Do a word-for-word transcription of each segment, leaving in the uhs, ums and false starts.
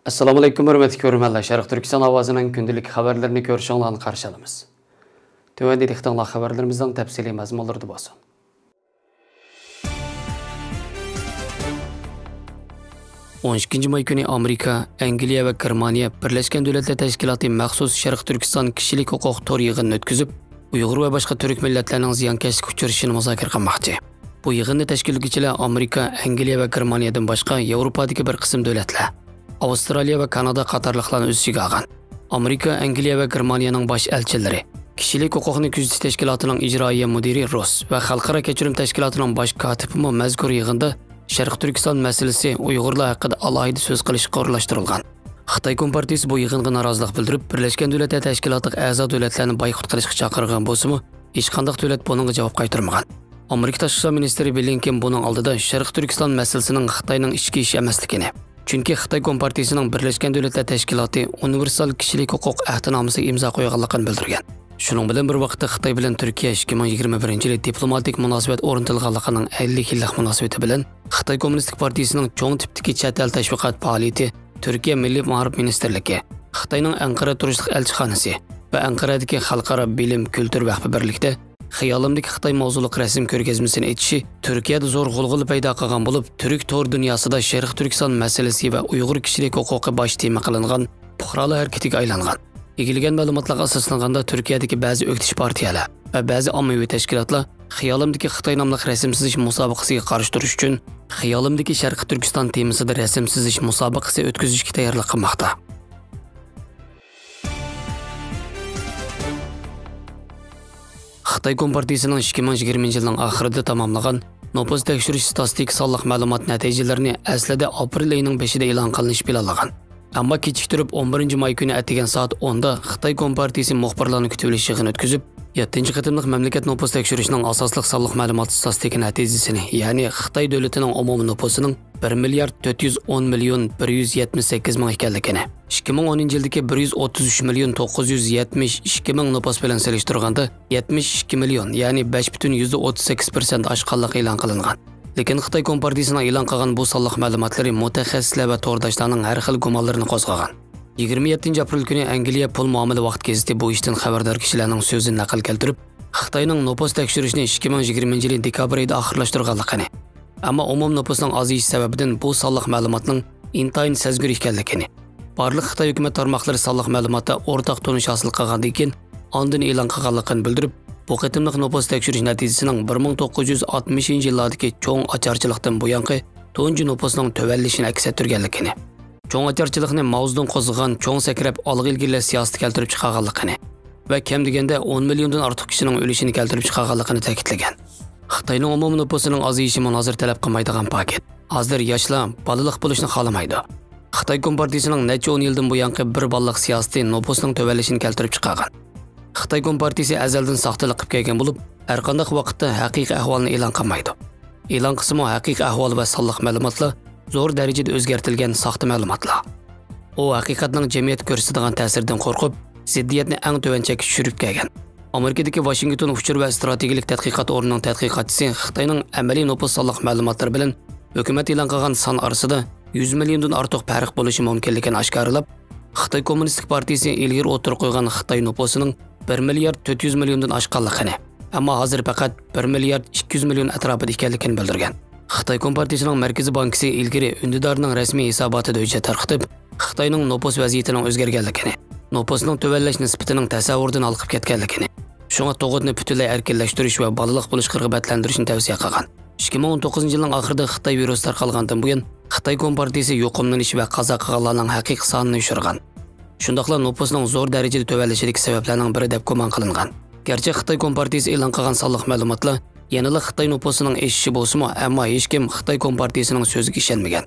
ئەسسالامۇئەلەيكۇم، ھۆرمەتلىك كۆرۈرمەنلەر. شەرقىي تۈركىستان ئاۋازىنىڭ كۈندىلىك خەۋەرلىرىنى كۆرۈشۈڭلارنى قارشى ئالىمىز. تۆۋەندە دىققىتىڭلار خەۋەرلىرىمىزنىڭ تەپسىلىي مەزمۇنلىرىدا بولسۇن. ئون ئىككىنچى ماي كۈنى ئامېرىكا، ئەنگلىيە ۋە گېرمانىيە بىرلەشكەن دۆلەتلەر تەشكىلاتى مەخسۇس شەرقىي تۈركىستان كىشىلىك ھوقۇق تور يىغىنىنى ئۆتكۈزۈپ، ئۇيغۇر ۋە باشقا تۈرك مىللەتلەرنىڭ زىيانكەشلىككە ئۇچرىشىنى مۇزاكىرە قىلماقچى. بۇ يىغىننى تەشكىللىگۈچىلەر ئامېرىكا، ئەنگلىيە ۋە گېرمانىيەدىن باشقا ياۋروپادىكى بىر قىسىم دۆلەتلەر، ئاۋسترالىيە ۋە كانادا قاتارلىقلارنى ئۆز ئىچىگە ئالغان. ئامېرىكا، ئەنگلىيە ۋە گېرمانىيەنىڭ باش ئەلچىلىرى، كىشىلىك ھوقۇقنى كۆزىتىش تەشكىلاتىنىڭ ئىجرائىيە مۇدىرى روس ۋە خەلقئارا كەچۈرۈم تەشكىلاتىنىڭ باش كاتىپىمۇ مەزكۇر يىغىندا شەرقىي تۈركىستان مەسىلىسى، ئۇيغۇرلار ھەققىدە ئالاھىدە سۆز قىلىشقا ئورۇنلاشتۇرۇلغان. خىتاي كومپارتىيىسى بۇ يىغىنغا نارازىلىق بىلدۈرۈپ، بىرلەشكەن دۆلەتلەر تەشكىلاتىغا ئەزا دۆلەتلەرنى بايقۇت قىلىشقا چاقىرغان بولسىمۇ، ھېچقانداق دۆلەت بۇنىڭغا جاۋاب قايتۇرمىغان. ئامېرىكا تاشقى ئىشلار مىنىستىرى بلىنكېن بۇنىڭ ئالدىدا شەرقىي تۈركىستان مەسىلىسىنىڭ خىتاينىڭ ئىچكى ئىشى ئەمەسلىكىنى، چۈنكى خىتاي كومپارتىيىسىنىڭ بىرلەشكەن دۆلەتلەر تەشكىلاتى ئۇنىۋېرسال كىشىلىك ھوقۇق ئەھدىنامىسىغا ئىمزا قويغانلىقىنى بىلدۈرگەن. شۇنىڭ بىلەن بىر ۋاقىتتا، خىتاي بىلەن تۈركىيە ئىككى مىڭ يىگىرمە بىرىنچى يىلى دىپلوماتىك مۇناسىۋەت ئورنىتىلغانلىقىنىڭ ئەللىك يىللىق مۇناسىۋىتى بىلەن خىتاي كوممۇنىستىك پارتىيىسىنىڭ چوڭ تىپتىكى چەت ئەل تەشۋىقات پائالىيىتى، تۈركىيە مىللىي مائارىپ مىنىستىرلىكى، خىتاينىڭ ئەنقەرە تۇرۇشلۇق ئەلچىخانىسى ۋە ئەنقەرەدىكى خەلقئارا بىلىم، كۈلتۈر ۋەقپى بىرلىكتە خىيالىمدىكى خىتاي ماۋزۇلۇق رەسىم كۆرگەزمىسىنى ئېچىشى تۈركىيەدە زور غۇلغۇلا پەيدا قىلغان بولۇپ، تۈرك تور دۇنياسىدا شەرقىي تۈركىستان مەسىلىسى ۋە ئۇيغۇر كىشىلىك ھوقۇقى باش تېما قىلىنغان پۇقرالار ھەرىكىتىگە ئايلانغان. ئىگىلىگەن مەلۇماتلارغا ئاساسلانغاندا، تۈركىيەدىكى بەزى ئۆكتىچى پارتىيەلەر ۋە بەزى ئاممىۋى تەشكىلاتلار خىيالىمدىكى خىتاي ناملىق رەسىم سىزىش مۇسابىقىسىگە قارشى تۇرۇش ئۈچۈن خىيالىمدىكى شەرقىي تۈركىستان تېمىسىدا رەسىم سىزىش مۇسابىقىسى ئۆتكۈزۈشكە تەييارلىق قىلماقتا. خىتاي كومپارتىيىسىنىڭ ئىككى مىڭ يىگىرمىنچى يىلنىڭ ئاخىرىدا تاماملىغان نوپۇس تەكشۈرۈش ستاتىستىكا سانلىق مەلۇمات نەتىجىلىرىنى ئەسلىدە ئاپرېل ئېيىنىڭ بېشىدا ئېلان قىلىنىشى پىلانلانغان. ئەمما كېچىكتۈرۈپ، ئون بىرىنچى ماي كۈنى ئەتىگەن سائەت ئوندا خىتاي كومپارتىيىسى مۇخبىرلارنى كۈتۈۋېلىش يىغىنى ئۆتكۈزۈپ، يەتتىنچى قېتىملىق مەملىكەت نوپۇس تەكشۈرۈشىنىڭ ئاساسلىق سانلىق مەلۇمات ستاتىستىكا نەتىجىسىنى، يەنى خىتاي دۆلىتىنىڭ ئومۇمىي نوپۇسىنىڭ بىر مىليارد تۆت يۈز ئون مىليون بىر يۈز يەتمىش سەككىز مىڭ ئىكەنلىكىنى، ئىككى مىڭ ئونىنچى يىلدىكى بىر يۈز ئوتتۇز ئۈچ مىليون توققۇز يۈز يەتمىش ئىككى مىڭ نوپۇس بىلەن سېلىشتۇرغاندا، يەتمىش ئىككى مىليون، يەنى بەش پۈتۈن يۈزدە ئوتتۇز سەككىز پىرسەنت ئاشقانلىقى ئېلان قىلىنغان. لېكىن خىتاي كومپارتىيىسىنىڭ ئېلان قىلغان بۇ سانلىق مەلۇماتلىرى مۇتەخەسسىسلەر ۋە تورداشلارنىڭ ھەر خىل گۇمانلىرىنى قوزغىغان. يىگىرمە يەتتىنچى ئاپرېل كۈنى ئەنگلىيە پۇل مۇئامىلە ۋاقىت گېزىتى بۇ ئىشتىن خەۋەردار كىشىلەرنىڭ سۆزىنى نەقىل كەلتۈرۈپ، خىتاينىڭ نوپۇس تەكشۈرۈشنى ئىككى مىڭ يىگىرمىنچى يىلى دېكابىر ئېيىدا ئاخىرلاشتۇرغانلىقىنى، ئەمما ئومۇمىي نوپۇسنىڭ ئازىيىشى سەۋەبىدىن بۇ سانلىق مەلۇماتنىڭ ئىنتايىن سەزگۈر ئىكەنلىكىنى، بارلىق خىتاي ھۆكۈمەت تارماقلىرى سانلىق مەلۇماتتا ئورتاق تونۇش ھاسىل قىلغاندىن كېيىن، ئاندىن ئېلان قىلغانلىقىنى بىلدۈرۈپ، بۇ قېتىملىق نوپۇس تەكشۈرۈش نەتىجىسىنىڭ بىر مىڭ توققۇز يۈز ئاتمىشىنچى يىللاردىكى چوڭ ئاچارچىلىقتىن بۇيانقى تۇنجى نوپۇسنىڭ تۆۋەنلىشىنى ئەكس ئەتتۈرگەنلىكىنى، چوڭ ئاچارچىلىقنى ماۋزېدۇڭ قوزغىغان چوڭ سەكرەپ ئالغا ئىلگىرىلەش سىياسىتى كەلتۈرۈپ چىقارغانلىقىنى ۋە كەم دېگەندە ئون مىليوندىن ئارتۇق كىشىنىڭ ئۆلۈشىنى كەلتۈرۈپ چىقارغانلىقىنى تەكىتلىگەن. خىتاينىڭ ئومۇمىي نوپۇسىنىڭ ئازىيىشى مۇنازىرە تەلەپ قىلمايدىغان پاكىت. ھازىر ياشلار بالىلىق بولۇشنى خالىمايدۇ. خىتاي كومپارتىيىسىنىڭ نەچچە ئون يىلدىن بۇيانقى بىر بالىلىق سىياسىتى نوپۇسنىڭ تۆۋەنلىشىنى كەلتۈرۈپ چىقارغان. خىتاي كومپارتىيىسى ئەزەلدىن ساختىلىق قىلىپ كەلگەن بولۇپ، ھەرقانداق ۋاقىتتا ھەقىقىي ئەھۋالنى ئېلان قىلمايدۇ. ئېلان قىلسىمۇ، ھەقىقىي ئەھۋال ۋە سانلىق مەلۇماتلار زور دەرىجىدە ئۆزگەرتىلگەن ساختا مەلۇماتلار. ئۇ ھەقىقەتنىڭ جەمئىيەتكە كۆرسىتىدىغان تەسىرىدىن قورقۇپ، زىددىيەتنى ئەڭ تۆۋەن چەككە چۈشۈرۈپ كەلگەن. ئامېرىكىدىكى ۋاشىنگتون ئۇچۇر ۋە ئىستراتېگىيىلىك تەتقىقات ئورنىنىڭ تەتقىقاتچىسى خىتاينىڭ ئەمەلىي نوپۇس سانلىق مەلۇماتلىرى بىلەن ھۆكۈمەت ئېلان قىلغان سان ئارىسىدا يۈز مىليوندىن ئارتۇق پەرق بولۇشى مۇمكىنلىكىنى ئاشكارىلاپ، خىتاي كوممۇنىستىك پارتىيىسى ئىلگىرى ئوتتۇرىغا قويغان خىتاي نوپۇسىنىڭ بىر مىليارد تۆت يۈز مىليوندىن ئاشقانلىقىنى، ئەمما ھازىر پەقەت بىر مىليارد ئىككى يۈز مىليون ئەتراپىدا ئىكەنلىكىنى بىلدۈرگەن. خىتاي كومپارتىيىسىنىڭ مەركىزىي بانكىسى ئىلگىرى ئۈندىدارنىڭ رەسمىي ھېساباتىدا ھۆججەت تارقىتىپ، خىتاينىڭ نوپۇس ۋەزىيىتىنىڭ ئۆزگەرگەنلىكىنى، نوپۇسنىڭ تۆۋەنلەش نىسبىتىنىڭ تەسەۋۋۇردىن ھالقىپ كەتكەنلىكىنى، شۇڭا تۇغۇتنى پۈتۈنلەي ئەركىنلەشتۈرۈش ۋە بالىلىق بولۇشقا رىغبەتلەندۈرۈشنى تەۋسىيە قىلغان. ئىككى مىڭ ئون توققۇزىنچى يىلنىڭ ئاخىرىدا خىتاي ۋىرۇسى تارقالغاندىن بۇيان، خىتاي كومپارتىيىسى يۇقۇملىنىش ۋە قازا قىلغانلارنىڭ ھەقىقىي سانىنى يوشۇرغان. شۇنداقلا نوپۇسنىڭ زور دەرىجىدە تۆۋەنلىشىدىكى سەۋەبلەرنىڭ بىرى دەپ گۇمان قىلىنغان. گەرچە خىتاي كومپارتىيىسى ئېلان قىلغان سانلىق مەلۇماتلار يەنىلا خىتاي نوپۇسىنىڭ ئېشىشى بولسىمۇ، ئەمما ھېچكىم خىتاي كومپارتىيىسىنىڭ سۆزىگە ئىشەنمىگەن.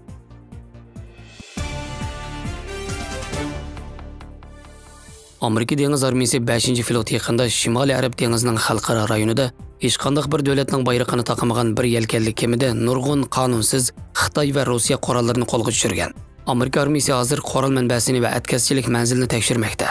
ئامېرىكا دېڭىز ئارمىيىسى بەشىنچى فلوت يېقىندا شىمالىي ئەرەب دېڭىزىنىڭ خەلقئارا رايونىدا ھېچقانداق بىر دۆلەتنىڭ بايرىقىنى تاقىمىغان بىر يەلكەنلىك كېمىدە نۇرغۇن قانۇنسىز خىتاي ۋە روسىيە قوراللىرىنى قولغا چۈشۈرگەن. ئامېرىكا ئارمىيىسى ھازىر قورال مەنبەسىنى ۋە ئەتكەسچىلىك مەنزىلىنى تەكشۈرمەكتە.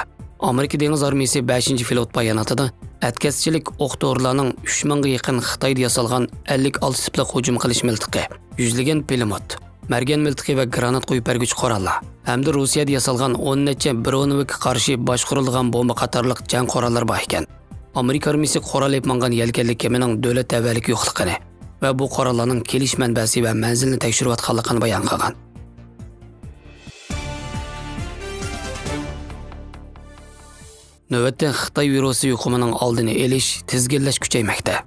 ئامېرىكا دېڭىز ئارمىيىسى بەشىنچى فلوت باياناتىدا ئەتكەسچىلىك ئوق دورىلارنىڭ ئۈچ مىڭغا يېقىن خىتايدا ياسالغان ئەللىك ئالتە تىپلىق ھۇجۇم قىلىش مىلتىقى، يۈزلىگەن پىلىموت، مەرگەن مىلتىقى ۋە گرانات قويۇپ بەرگۈچى قوراللار ھەمدە روسىيەدە ياسالغان ئون نەچچە برونېۋىككە قارشى باشقۇرۇلىدىغان بومبا قاتارلىق جەڭ قوراللىرى بار ئىكەن. ئامېرىكا ئارمىيىسى قورال ئېلىپ ماڭغان يەلكەنلىك كېمىنىڭ دۆلەت تەۋەلىكى يوقلۇقىنى ۋە بۇ قوراللارنىڭ كېلىش مەنبەسى ۋە مەنزىلىنى تەكشۈرۈۋاتقانلىقىنى بايان قىلغان. نۆۋەتتە خىتاي ۋىرۇسى يۇقۇمىنىڭ ئالدىنى ئېلىش، تىزگىنلەش كۈچەيمەكتە.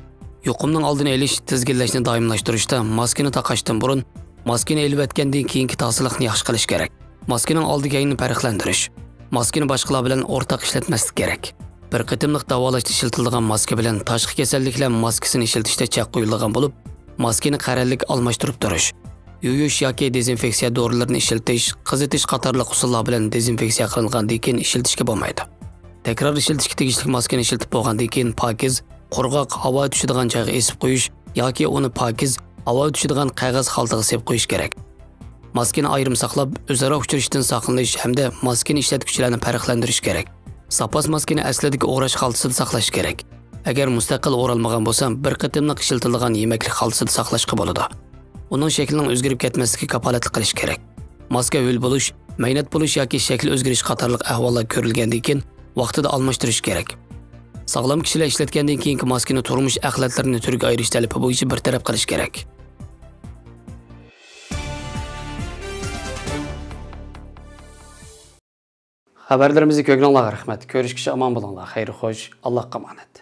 يۇقۇمنىڭ ئالدىنى ئېلىش، تىزگىنلەشنى دائىملاشتۇرۇشتا ماسكىنى تاقاشتىن بۇرۇن، ماسكىنى ئېلىۋەتكەندىن كېيىنكى تازىلىقنى ياخشى قىلىش كېرەك. ماسكىنىڭ ئالدى كەينىنى پەرقلەندۈرۈش. ماسكىنى باشقىلار بىلەن ئورتاق ئىشلەتمەسلىك كېرەك. بىر قېتىملىق داۋالاشتا ئىشلىتىلىدىغان ماسكا بىلەن تاشقى كېسەللىكلەر ماسكىسىنى ئىشلىتىشتە چەك قويۇلىدىغان بولۇپ، ماسكىنى قەرەللىك ئالماشتۇرۇپ تۇرۇش، يۇيۇش ياكى دېزىنفېكسىيە دورىلىرىنى ئىشلىتىش، قىزىتىش قاتارلىق ئۇسۇللار بىلەن دېزىنفېكسىيە قىلىنغاندىن كېيىن ئىشلىتىشكە بولمايدۇ. تەكرار ئىشلىتىشكە تېگىشلىك ماسكىنى ئىشلىتىپ بولغاندىن كېيىن پاكىز، قۇرغاق ھاۋا چۈشىدىغان جايغا ئېسىپ قويۇش ياكى ئۇنى پاكىز، ھاۋا چۈشىدىغان قەغەز خالتىغا سېلىپ قويۇش كېرەك. ماسكىنى ئايرىم ساقلاپ، ئۆزئارا ئۇچرىشىشتىن ساقلىنىش ھەمدە ماسكىنى ئىشلەتكۈچىلەرنى پەرقلەندۈرۈش كېرەك. زاپاس ماسكىنى ئەسلىدىكى ئوراش خالتىسىدا ساقلاش كېرەك. ئەگەر مۇستەقىل ئورالمىغان بولسا، بىر قېتىملىق ئىشلىتىلىدىغان يېمەكلىك خالتىسىدا ساقلاشقا بولىدۇ. ئۇنىڭ شەكلىنىڭ ئۆزگىرىپ كەتمەسلىكىگە كاپالەتلىك قىلىش كېرەك. ماسكا ھۆل بولۇش، مەينەت بولۇش ياكى شەكلى ئۆزگىرىش قاتارلىق ئەھۋاللار كۆرۈلگەندىن كېيىن، ۋاقتىدا ئالماشتۇرۇش كېرەك. ساغلام كىشىلەر ئىشلەتكەندىن كېيىنكى ماسكىنى تۇرمۇش ئەخلەتلىرىنى تۈرگە ئايرىش تەلىپى بويىچە بىر تەرەپ قىلىش كېرەك. خەۋەرلىرىمىزنى كۆرگىنىڭلارغا رەھمەت. كۆرۈشكىچە ئامان بولۇڭلار. خەير خوش، ئاللاھقا ئامانەت.